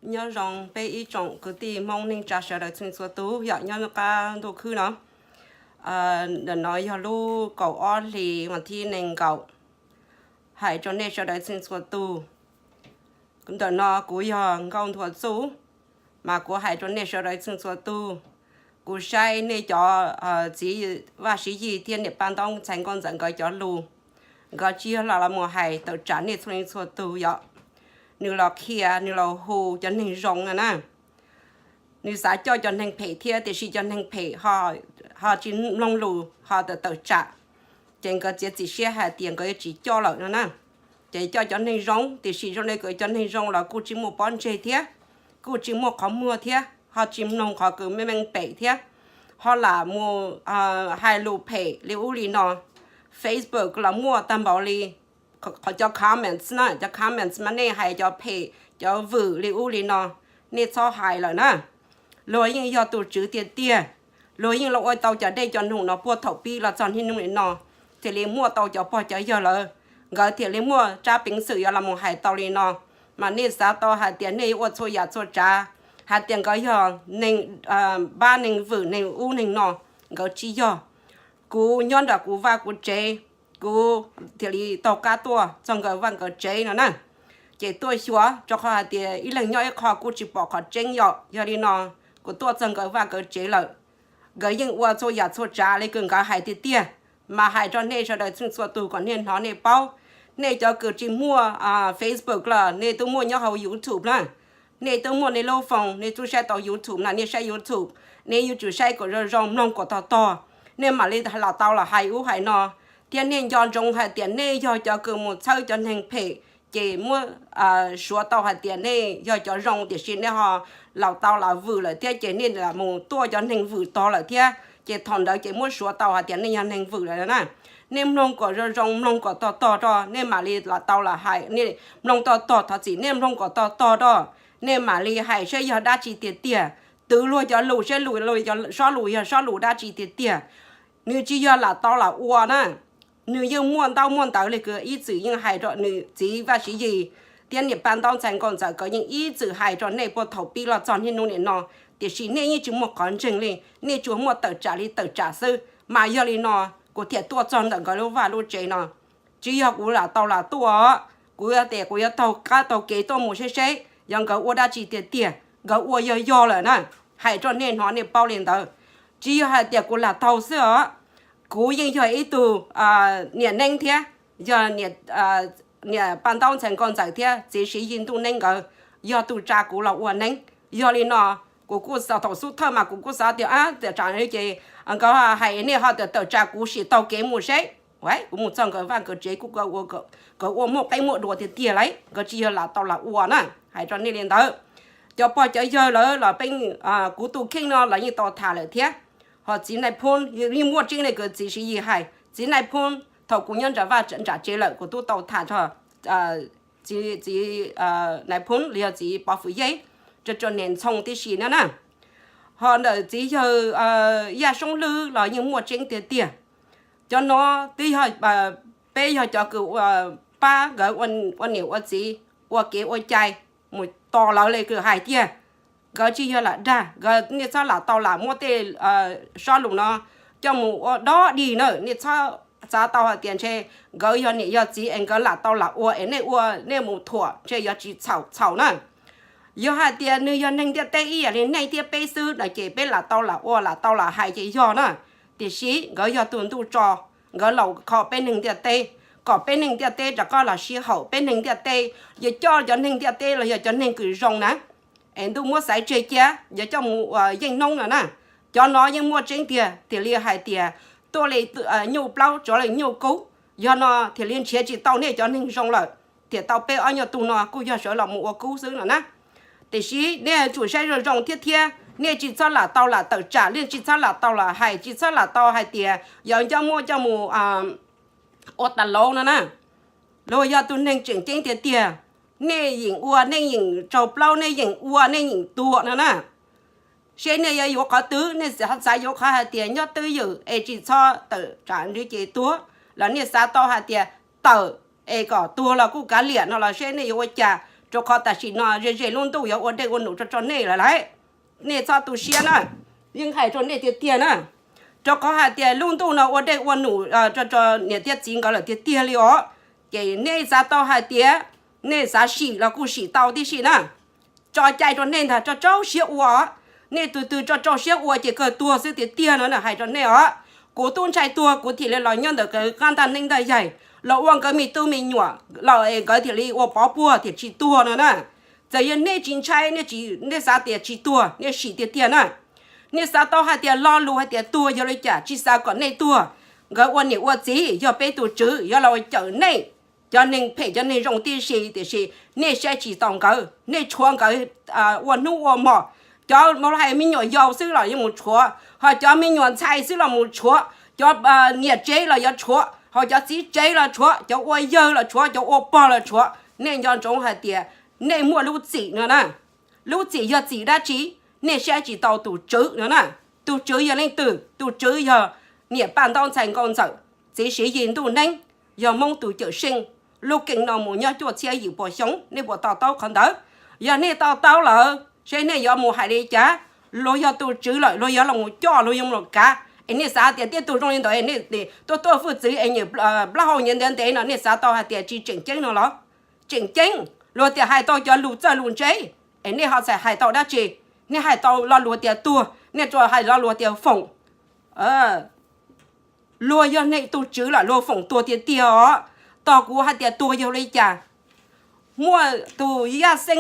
Nyob zoo peb ib tsoom kwv tij Hmoob neej tsa sawv daws txhua txhua tus yom, nyob qab ntuj khwb no. Ntawm no yog lub kaum ob hlis vas thib nees nkaum, hais rau nej sawv daws txhua txhua tus. Ntawm no kuv yog Nkauj Nthuav Txuj, mas kuv hais rau nej sawv daws txhua txhua tus. Kuv saib nej cov txiv Vaj Siv Yis thiab niam Paj Ntaub ntxhais Nkauj Ntxawm nkawd cov lus, nkawd tsis yog los los mus hais tawm tsam nej txhua leej txhua tus yom. Nws los qhia, nws los hu cov neeg zoo no na. Nws xav coj cov neeg phem thiab, tiam sis cov neeg phem ho tsis mloog lus ho tawm tawm tsam, ces nkawd txiav txim siab hais tias nkawd yuav tsis coj lawm no na. Ces coj cov neeg zoo, tiam sis zoo li cov neeg zoo los kuj tsis muaj pob ntseg thiab, kuj tsis muaj qhov muag thiab, ho tsis mloog qhov kws meej meej pem thiab, ho lam mus hais lus phem li ub li no. Facebook los muaj tag npaum li, qhov cov comments na, cov comments mas nej hais cov phem cov vwm li ub li no, nej txhob hais lawm na. Luag yeej yog tus tswv tiag tiag, luag yeej los ua tau cov dej cov num no puag thaum pib los txog niaj hnub nim no, thiaj li muaj tau cov pog cov yawg lawm, nkawd thiaj li muaj tsab peev xwm yuav los mus hais tau li no. Mas nej xav tau hais tias nej yuav ua txhua yam txhua tsav, hais tias nkawd yog neeg pab neeg vwm neeg ub neeg no, nkawd tsis yog. Kuv nyob nram kuv vaj kuv tsev, kuv thiaj li taug qab tuaj txog nkawd vaj nkawd tsev no na. Ces tuaj xyuas rau qhov hais tias ib leeg nyob ib qho kuj tsis pom qhov tseeb yom. Yog li no, kuv tuaj txog nkawd vaj nkawd tsev lawm, nkawd yeej ua txhua yam txhua tsav li kws nkawd hais tiag tiag. Mas hais rau nej sawv daws txhua txhua tus kom nej hnov nej paub. Nej cov kws tsis muaj Facebook los nej twb muaj nyob hauv YouTube na. Nej twb muaj nej lub phone, nej twb saib tau YouTube na, nej saib YouTube, nej yuav tsum saib kom zoo zoo, mloog kom tog tog, nej mam li los tau los hais ub hais no. Thiab nej nco ntsoov hais tias nej yog cov kws mus txhawb cov neeg phem, ces muab suav tau hais tias nej yog cov zoo, tiam sis nej ho los tau los vwm lawm thiab, ces nej mus tuaj cov neeg vwm tog lawm thiab, ces thaum ntawd ces muab suav tau hais tias nej yog neeg vwm lawm na. Nej mloog kom zoo zoo, mloog kom tog tog rau, nej mam li los tau los hais. Nej mloog tog tog, thov txim, nej mloog kom tog tog rau, nej mam li hais saib yog dab tsi tiag tiag. Twv luag cov lus saib, lus, sob lus yog sob lus dab tsi tiag tiag. Nws tsis yog lam tau lam ua na, nws yeej muaj ntaub muaj ntawv li kws ib txwm yeej hais rau nws txiv Vaj Siv Yis thiab niam Paj Ntaub ntxhais Nkauj Ntxawm, nkawd yeej ib txwm hais rau nej puag thaum pib los txog niaj hnub nim no, tiam sis nej yeej tsis muaj qhov ntseeg li, nej tsuas muaj tawm tsam li tawm tsam xwb. Mas yog li no, kuv thiaj tuaj txog ntawm nkawd lub vaj lub tsev no. Tsis yog kuv lam tau lam tuaj, kuv tias kuv yuav taug qab taug kev tuaj mus seb seb yog nkawd ua dab tsi tiag tiag, nkawd ua yog yog lawm na, hais rau nej hnov nej paub li ntawd. Tsis yog hais tias kuv lam taug xwb os, kuv yeej yog ib tug niam neeb thiab, yog niam Paj Ntaub ntxhais Nkauj Ntxawm thiab txiv Siv Yis Ntuj Neeb nkawd yog tus tsa kuv los ua neeb. Yog li no, kuv kuj xav, thaum xub thawj mas kuv kuj xav tias, tiam tsam ces nkawd hais nej ho tias tawm tsam kuv sim taug kev mus seb. Kuv mus txog nkawd vaj nkawd tsev kuj, nkawd ua muaj qeb muaj dua tiag tiag lauj, nkawd tsis yog lam tau lam ua na, hais rau nej li ntawd. Cov pog cov yawg lawv los peb, kuv tus kheej no los yeej tau tham lawm thiab. Ho txiv Nais Phoo yeej muaj tseeb li kws txiv Siv Yis hais. Txiv Nais Phoo, thaum kuv nyob nram vaj nram tsev lawm kuv twb tau tham txog txiv Nais Phoo los yog txiv Pov Fwm Yej, rau rau niam Ntxhoo tib si na na. Ho ntawm txiv yawg Yaj Soob Lwj los yeej muaj tseeb tiag tiag. Cov no twb yog, peb yog cov kws pab nkawd ua niam ua txiv, ua kev ua cai mus tos lawv li kws hais tiag. Nkawd tsis yog lam dag, nkawd, nej txhob lam tau lam muab tej sob lus no coj mus ua dob dig na. Nej txhob xav tau hais tias ntshe nkawd yog niam yog txiv es nkawd lam tau lam ua es nej ua nej mus thuam ntshe yuav tsis txhaum txhaum na. Yog hais tias nws yog neeg ntiaj teb ib yam li nej thiab peb xwb no ces peb lam tau lam ua lam tau lam hais ces yog na. Tiam sis nkawd yog tus ntuj tso, nkawd los kho peb neeg ntiaj teb, kom peb neeg ntiaj teb rov qab los sib haum, peb neeg ntiaj teb yuav coj cov neeg ntiaj teb los yog cov neeg kws zoo na, es ntuj muab xaiv tseg cia yuav coj mus ua yeej noob no na. Cov no yeej muaj tseeb tiag, thiaj li hais tias tuaj li nyuj plaub tsuav li nyuj kub. Yog no thiaj li nrhiav tsis tau nej cov neeg zoo lawm, thiaj tau peb ob nyuag tug no kuj yog sawv los mus ua kub xwb no na. Tiam sis nej yuav tsum saib zoo zoo thiab thiab, nej tsis txhob lam tau lam tawm tsam, nej tsis txhob lam tau lam hais, tsis txhob lam tau hais tias yog ncoj muaj coj mus ua tas lauv no na. Luag yog tus neeg tseem ceeb tiag tiag, nej yeem ua, nej yeem tsaug plaub, nej yeem ua, nej yeem tuag no na. Seb nej yuav yuav qhov twg, nej xav yuav qhov hais tias nyob twj ywm es tsis txhob tawm tsam ntsws ces tuag, los nej xav tau hais tias tawm es kom tuag los kuj kav liam no los seb nej yuav ua cas. Rau qhov tam sim no ze ze lub ntuj yuav ua dej ua num rau rau nej lawm lauj. Nej txhob tu siab na, yeej hais rau nej tiag tiag na. Rau qhov hais tias lub ntuj no ua dej ua num rau rau niam thiab txiv nkawd lawm tiag tiag li os. Ces nej xav tau hais tias nej xav sim los kuj sim tau tib si na. Tso cai rau nej ntag, rau rau siab ua. Nej tus twg rau rau siab ua ces kawg tuag xwb tiag tiag no na, hais rau nej os. Kuv tub ntshai tuag kuv thiaj li los nyob ntawm nkawd qab ntaj neeb ntaj yaig, los ua nkawd me tub me nyuam los es nkawd thiaj li ua pov puag thiaj tsis tuag no na. Txawm yog nej tsis ntshai, nej xav tias tsis tuag, nej sim tiag tiag na. Nej xav tau hais tias lo lus hais tias tuag yog li cas, tsis xav kom nej tuag. Nkawd ua niam ua txiv yog peb tus tswv yuav los cawm nej, cov neeg phem cov neeg zoo tib si, tiam sis nej saib tsis taus nkawd, nej tshuav nkawd ua hnub ua hmo. Cov hais me nyuam yaus xwb los yuav mus tshuav, ho cov me nyuam ntxhais xwb los mus tshuav, cov niam tsev los yuav tshuav, ho cov txiv tsev los tshuav, cov ua yawg los tshuav, cov ua pog los tshuav. Nej nco ntsoov hais tias nej muaj lub txim no na. Lub txim yog txim dab tsi? Nej saib tsis taus tus tswv no na. Tus tswv yog leej twg? Tus tswv yog niam Paj Ntaub Ntxhais Nkauj Ntxawm, txiv Siv Yis Ntuj Neeb, yog Hmoob tus cawm seej. Lub keeb no mus nyob cuaj txhiab yim puas xyoo, nej puas to taub qhov ntawd? Yog nej to taub lawm, seb nej yuav mus hais li cas? Luag yog tus tswv lawm, luag yuav los coj, luag yuav los kav. Es nej xav tias tej tug zoo li ntawd nej tuaj tuaj hwj txwv es nyiam plaub hau nyiam ntev ntev no, nej xav tau hais tias tsis tseem ceeb no los? Tseem ceeb. Luag tias hais tau cov lus txawj lus ntse, es nej ho txhais hais tau dab tsi? Nej hais tau lo lus tias tuag, nej tsuas hais lo lus tias foom. Luag yog nej tus tswv lawm, luag foom tuag tiag tiag os. Tos kuv hais tias tuag yog li cas. Muaj tus Yaj Xeeb,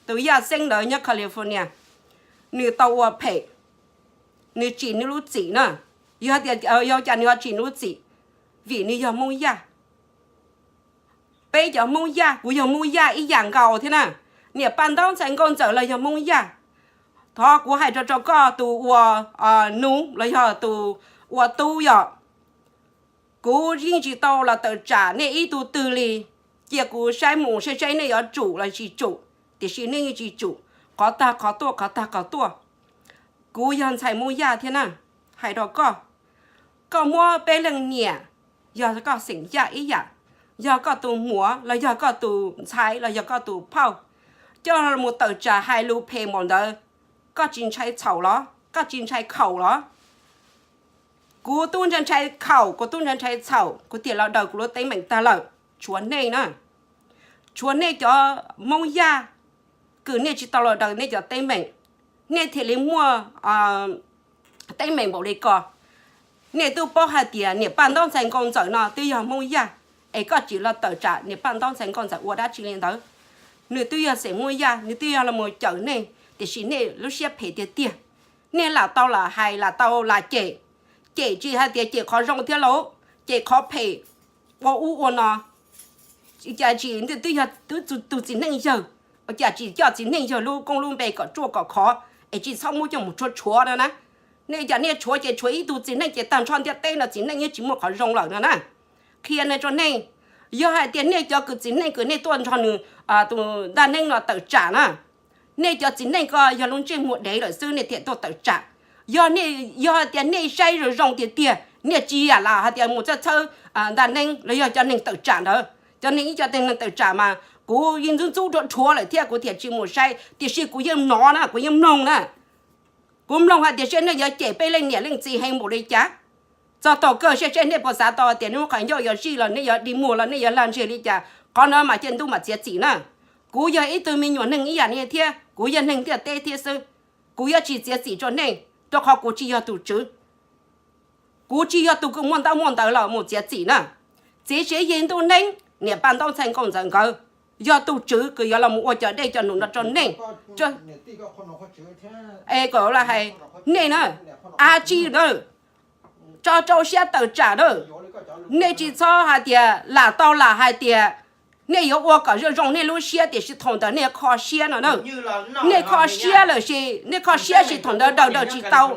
tus Yaj Xeeb ntawd nyob California, nws tau ua phem, nws tsim nws lub txim na. Yog tias, yog cas nws ho tsim nws lub txim? Vim nws yog Hmoob Yaj. Peb cov Hmoob Yaj, kuv yog Hmoob Yaj ib yam nkaus thiab na. Niam Paj Ntaub Ntxhais Nkauj Ntxawm los yog Hmoob Yaj. Thov kuv hais rau rau koj tus ua nus los yog tus ua tub yom, kuv yeej tsis tau los tawm tsam nej ib tug twg li. Cia kuv saib mus saib saib nej yuav tsum los tsis tsum, tiam sis nej yeej tsis tsum. Qhov tag qhov tuaj, qhov tag qhov tuaj. Kuv yog ntxhais Hmoob Yaj thiab na, hais rau koj, koj muab peb leej niam, yog koj xeem Yaj ib yam, yog koj tus muam los yog koj tus ntxhais los yog koj tus phauj, coj mus tawm tsam hais lus phem npaum ntawd, koj tsis ntshai txhaum los? Koj tsis ntshai khaum los? Kuv tub ntshai ntshai khaum, kuv tub ntshai ntshai txhaum, kuv thiaj los daws kuv lub teeb meem tag lawm. Tshuav nej na, tshuav nej cov Hmoob Yaj, kws nej tsis tau los daws nej cov teeb meem, nej thiaj li muaj teeb meem npaum li ko. Nej twb paub hais tias niam Paj Ntaub Ntxhais Nkauj Ntxawm no twb yog Hmoob Yaj, es koj tsis los tawm tsam niam Paj Ntaub Ntxhais Nkauj Ntxawm ua dab tsi li ntawd. Nws twb yog xeem Hmoob Yaj, nws twb yog los mus cawm nej, tiam sis nej lub siab phem tiag tiag. Nej lam tau lam hais, lam tau lam cem, cem tsis hais tias cem qhov zoo thiab lauj, cem qhov phem, ua ub ua no. Cas tsis twb yog tus txiv neej yawg, cas tsis coj txiv neej yawg lub koob lub npe kom ruaj kom khov, es tsis txhob muab coj mus tshuav tshuav no na. Nej cas nej tshuav ces tshuav ib tug txiv neej ces tag nrho ntiaj teb no txiv neej yeej tsis muaj qhov zoo lawm no na. Qhia no rau nej, yog hais tias nej cov kws txiv neej kws nej tuaj nrog nws tus ntaj neeb no tawm tsam na, nej cov txiv neej ko yog lub ntsej muag dev lawm xwb nej thiaj tuaj tawm tsam. Yog, yog hais tias nej saib zoo zoo tiag tiag, nej tsis yam lam hais tias mus txhawb txhawb ntaj neeb los yog cov neeg tawm tsam ntawd. Cov neeg ib co neeg tawm tsam mas kuv yeej ntxub ntxub rhuav rhuav lawm thiab kuv thiaj tsis mus saib, tiam sis kuv yeej hnov na, kuv yeej mloog na. Kuv mloog hais tias seb nej yuav cem peb leej niam leej txiv heev npaum li cas. Txog thaum kawg seb seb nej puas xav tau tias nej lub qhov ncauj yuav zij los nej yuav dig muag los nej yuav lag ntseg li cas, qhov no mas cia ntuj mam txiav txim na. Kuv yog ib tug me nyuam neeg ib yam nej thiab, kuv yog neeg ntiaj teb thiab xwb. Kuv yuav tsis txiav txim rau nej, rau qhov kuv tsis yog tus tswv. Kuv tsis yog tus kws muaj ntaub muaj ntawv los mus txiav txim na. Txiv Siv Yis Ntuj Neeb, niam Paj Ntaub Ntxhais Nkauj Ntxawm nkawd yog tus tswv kws yuav los mus ua cov dej cov num no rau nej. Es kom hais nej na, ab tsi na, tso rau siab tawm tsam na. Nej tsis txhob hais tias lam tau lam hais tias nej yuav ua kom zoo zoo nej lub siab tiam sis thaum ntawd nej kho siab no na. Nej kho siab lawm sis, nej kho siab sis thaum ntawd daws daws tsis tau,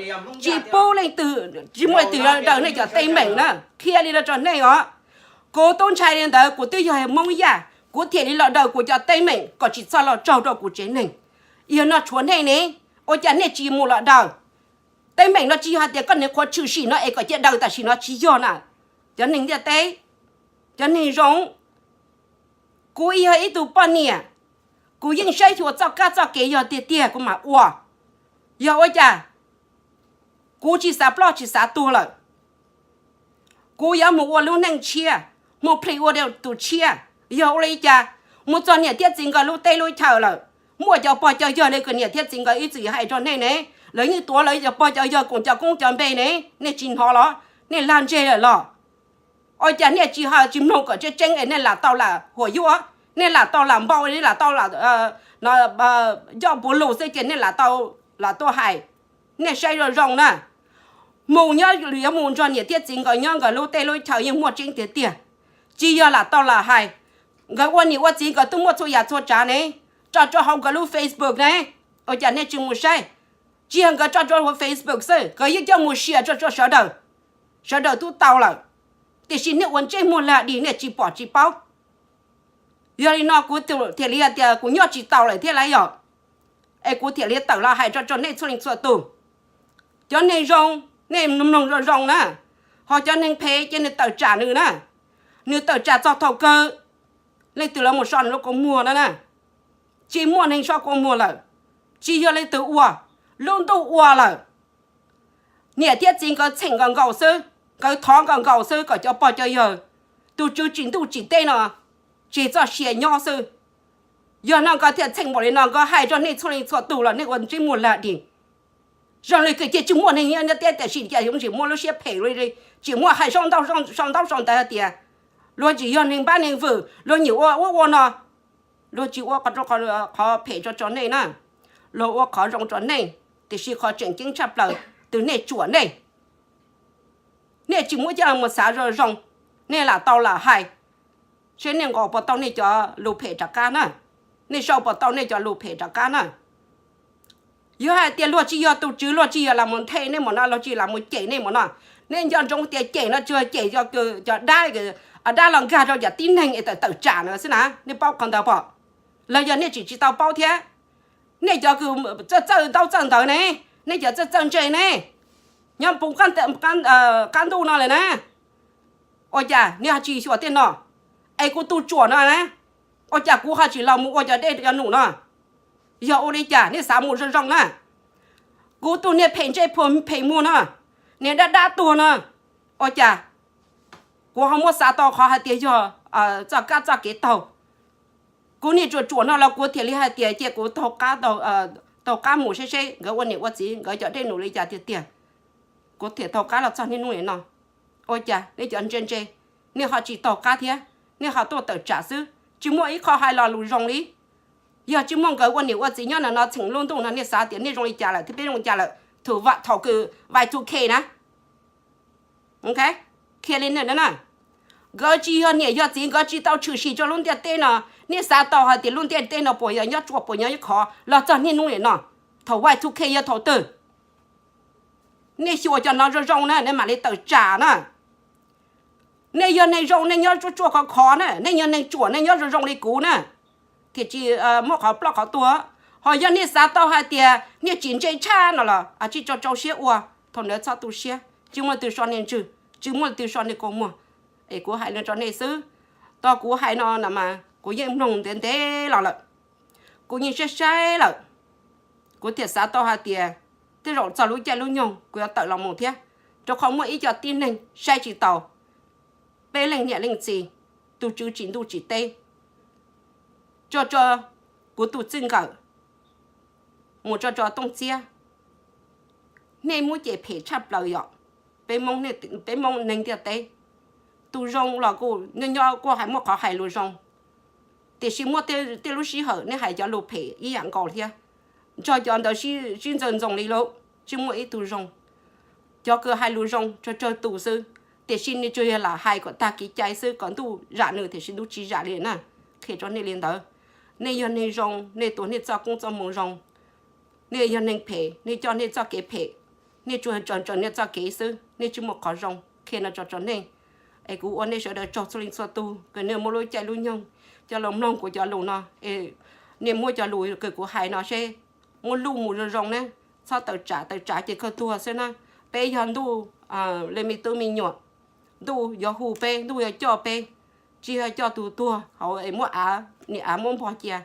tsis pub leej twg, tsis muaj leej twg daws nej cov teeb meem na. Qhia li no rau nej os. Kuv tub ntshai li ntawd, kuv twb yog Hmoob Yaj, kuv thiaj li los daws kuv cov teeb meem kom tsis txhob los raug rau kuv tsev neeg. Yog no tshuav nej ne, ua cas nej tsis mus los daws? Teeb meem no tsis yog hais tias koj niag qhuav tshwm sim no es kom cia daws tam sim no, tsis yog na. Cov neeg ntiaj teb, cov neeg zoo, Kuv yog ib tug poj niam, kuv yeej saib xyuas txoj kab txoj kev yog tiag tiag kuv mam ua. Yog ua cas kuv tsis xav ploj tsis xav tuag lawm, kuv yuav mus ua lub neej tshiab, mus plhis ua tus tshiab. Yog ua li cas mus txog niam thiab txiv nkawd lub teb lub chaw lawm, muaj cov pog cov yawg li kom niam thiab txiv nkawd ib txwm hais rau nej ne, lawv yeej tuav lawv cov pog cov yawg koom cov koob cov npe ne, nej tsis hnov los? Nej lag ntseg lawm los? Ua cas nej tsis hais tsis mloog kom tseeb tseeb es nej lam tau lam huam yuam, nej lam tau lam npau, nej lam tau lam coj puav lus xwb ces nej lam tau lam tuaj hais? Nej saib zoo zoo na, mus nyob yuav mus nrog niam thiab txiv nkawd nyob nkawd lub teb lub chaw yeej muaj tseeb tiag tiag, tsis yog lam tau lam hais. Nkawd ua niam ua txiv nkawd twb muaj txhua yam txhua tsav ne, tso rau hauv nkawd lub Facebook ne, ua cas nej tsis mus saib? Tsis yog nkawd tso rau hauv Facebook xwb, nkawd yeej coj mus share rau sawv daws, sawv daws twb tau lawm, tiam sis nej ua ntsej muag lag dim nej tsis pom tsis paub. Yog li no kuv thiaj li hais tias kuv nyob tsis tau lawm thiab lauj yom, es kuv thiaj li tawm los hais rau nej txhua leej txhua tus. Cov neeg zoo, nej mloog zoo zoo na, ho cov neeg phem ces nws tawm tsam nws na, nws tawm tsam txog thaum kawg leej twg los mus so nws lub kua muag no na. Tsis muaj neeg so kua muag lawm, tsis yog leej twg ua, lub ntuj ua lawm. Niam thiab txiv nkawd txheem nkaus nkaus xwb, nkawd thov nkaus nkaus xwb kom cov pog cov yawg, tus tswv tsim ntuj tsim teb no tseg txoj sia nyob xwb. Yog no nkawd thiaj txheem npaum li no, nkawd hais rau nej txhua leej txhua tus los nej ua ntsej muag lag dim. Zoo li kws cia tsis muaj neeg nyob teb tiam sis cas yuav tsis muaj lub siab phem li, tsis muaj hais sau ntaub sau ntawv hais tias luag tsis yog neeg npab neeg vwm, luag nyiam ua ub ua no. Luag tsis ua qhov phem rau nej na, luag ua qhov zoo rau nej, tiam sis qhov tseem ceeb tshaj plaws twb nej tsuam nej. Nej tsis muab coj los xav zoo zoo, nej lam tau lam hais, seb nej nqos puas tau nej cov lus phem rov qab na, nej sau puas tau nej cov lus phem rov qab na. Yog hais tias luag tsis yog tus tswv, luag tsis yog los mus nthe nej mus no, luag tsis los mus cem nej mus no, nej nco ntsoov tias cem no tsuas cem cov dab, dab los nkag rau cov tib neeg es tawm tawm tsam no xwb na, nej paub qhov ntawd pom? Los yog nej tsis tsis tau paub thiab? Nej cov kws txawj txawj ntaub txawj ntawv ne, nej cov txawj txawj ntse ne, nyob puv qab ntuj no lawm na, ua cas nej ho tsis xyuas tej no? Es kuv tus tsuam no na, ua cas kuv ho tsis los mus ua cov dej cov num no? Yog ua li cas nej xav mus zoo zoo na? Kuv tus niag phem ntsej phem muag no, niag dab dab tuag no, ua cas kuv ho muab xav tau qhov hais tias yog txoj kab txoj kev taug? Kuv niag tsuam tsuam no los kuv thiaj li hais tias cia kuv taug qab mus seb seb nkawd ua niam ua txiv nkawd cov dej num li cas tiag tiag, kuv thiaj taug qab los txog niaj hnub li no. Ua cas nej cov ntse ntse, nej ho tsis taug qab thiab, nej ho tuaj tawm tsam xwb, tsis muaj ib qho hais lo lus zoo li? Yog tsis muaj nkawd ua niam ua txiv nyob ntawm no txheem lub ntuj no nej xav tias nej zoo li cas lawm thiab peb zoo li cas lawm, thaum kws Y two K na. Qhia li na, nkawd tsis yog niam yog txiv, nkawd tsis tau tshwm sim rau lub ntiaj teb no. Nej xav tau hais tias lub ntiaj teb no puas yog nyob tsua puas nyob khov los txog niaj hnub li no? Thaum Y two K yog thaum twg? Nej xyuas cov no zoo zoo na nej mam li tawm tsam na. Nej yog neeg zoo nej nyob tsuaj tsuaj khov khov na, nej yog neeg tsuam nej nyob zoo zoo li kuv na, thiaj tsis muaj qhov ploj qhov tuag. Ho yog nej xav tau hais tias nej tsis ntse tshaj no los tsij tso rau siab ua, thaum ntawd txhob tu siab, tsis muaj leej twg so nej ntswg, tsis muaj leej twg so nej kua muag. Es kuv hais no rau nej xwb, tau kuv hais no no mas kuv yeej mloog ntev ntev los lawm, kuv yeej saib saib lawm, kuv thiaj xav tau hais tias tej zaum txog lub caij lub nyoog kuv yuav tawm los mus thiab, rau qhov muaj ib co tib neeg saib tsis taus peb leej niam leej txiv, tus tswv tsim ntuj tsim teb, tso tso kuv tus txij nkawm mus tso tso tooj txiab. Nej muab cem phem tshaj plaws yom, peb Hmoob neeg ntiaj teb. Tus zoo los kuj nyob nyob kuj hais muaj qhov hais lus zoo, tiam sis muaj tej lub sij hawm nej hais cov lus phem ib yam nkaus thiab, nrog cov ntawd sib ntxawg ntxoos li lawm, tsis muaj ib tug zoo. Cov kws hais lus zoo tsawg tsawg tus xwb, tiam sis nws tsuas yog lam hais kom tag kev cai xwb, kom ntuj zam nws tiam sis ntuj tsis zam li na. Qhia rau nej li ntawd, nej yog neeg zoo nej tuav nej txoj koob txoj hmoo zoo, nej yog neeg phem nej coj nej txoj kev phem, nej tsuas tso tso nej txoj kev xwb, nej tsis muaj qhov zoo. Qhia no tso tso nej, es kuv ua nej sawv daws tsaug txhua leej txhua tug kws nej muaj lub caij lub nyoog coj los mloog kuv cov lus no, es nej muab cov lus kws kuv hais no seb muab luj mus zoo zoo na, txhob tawm tsam, tawm tsam ces kawg tuag xwb na. Peb yog ntuj li me tub me nyuam, ntuj yuav hu peb, ntuj yuav coj peb, tsis yog coj tus tuag hauv es muab av, niam av muab npog cia.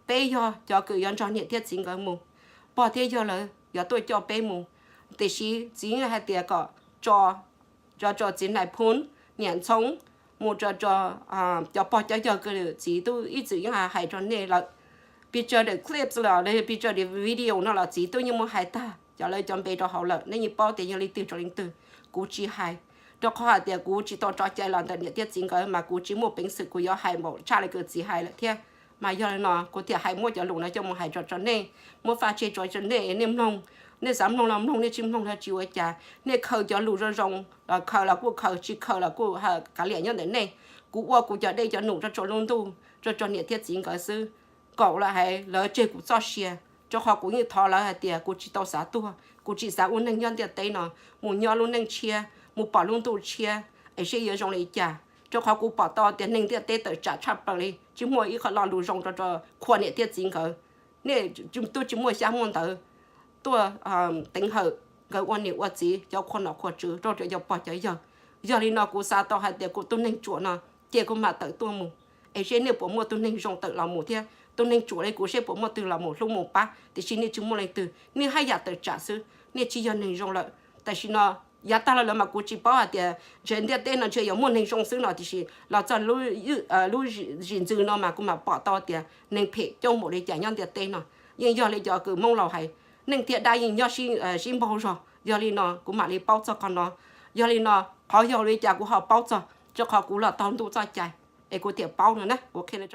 Peb yog cov kws yuav nrog niam thiab txiv nkawd mus, pog thiab yawg lawv yuav tuaj coj peb mus. Tiam sis txiv hais tias kom tso, tso, tso txiv Nais Phoo, niam Ntxhoo, mus tso, tso cov pog cov yawg kws txiv tub ib txwm yeej hais rau nej lawm. Picture de clips los picture de video no los txiv tub yeej muaj hais tag cov lawv cov npe rau hauv lawm, nej yeej paub tias yog leej twg rau leej twg. Kuv tsis hais, rau qhov hais tias kuv tsis tau tso cai los ntawm niam thiab txiv nkawd mas kuv tsis muaj peev xwm kuv yuav hais npaum tshaj li kws txiv hais lawm thiab. Mas yog li no kuv thiaj hais muab cov lus no coj mus hais tso tso nej, muab faj tseg tso tso nej, nej mloog, nej xav mloog los mloog, nej tsis mloog los tsis ua cas. Nej khaws cov lus zoo zoo los khaws los kuj khaws, tsis khaws los kuj kav liam nyob ntawm nej. Kuv ua kuv cov dej cov num rau tso lub ntuj, rau tso niam thiab txiv nkawd xwb. Kaum lawm hais lawv tseg kuv txoj sia, rau qhov kuv yeej thov lawv hais tias kuv tsis tau xav tuag, kuv tsis xav ua neeg nyob ntiaj teb no, mus nyob lub neej tshiab, mus pom lub ntuj tshiab, es seb yuav zoo li cas. Rau qhov kuv pom tau tias neeg ntiaj teb tawm tsam tshaj plaws li, tsis muaj ib qho lo lus zoo rau, rau qhua niam thiab txiv nkawd. Nej twb tsis muaj xyab muaj ntawv tuaj teev hawm nkawd ua niam ua txiv cov qhua nom qhua tswv rau cov pog cov yawg. Yog li no kuv xav tau hais tias kuv tus neeg ruam no ces kuv mam tawm tuaj mus, es seb nej puas muaj tus neeg zoo tawm los mus thiab tus neeg ruam li kuv seb puas muaj twg los mus hlub mus pab, tiam sis nej tsis muaj leej twg, nej haj yam tawm tsam xwb, nej tsis yog neeg zoo lawm. Tam sim no yav tag los lawm mas kuv tsis paub hais tias ntshe ntiaj teb no ntshe yuav muaj neeg zoo xwb no, tiam sis los txog lub zim ntxwv no mas kuv mam pom tau tias neeg phem coob npaum li cas nyob ntiaj teb no. Yeej yog li cov kws Hmoob laus hais, neeg thiab dab yeej nyob sib npaug zog. Yog li no kuv mam li paub txog qhov no. Yog li no qhov yog li cas kuv ho paub txog, rau qhov kuv los taug ntuj txoj cai es kuv thiaj paub no na. Kuv qhia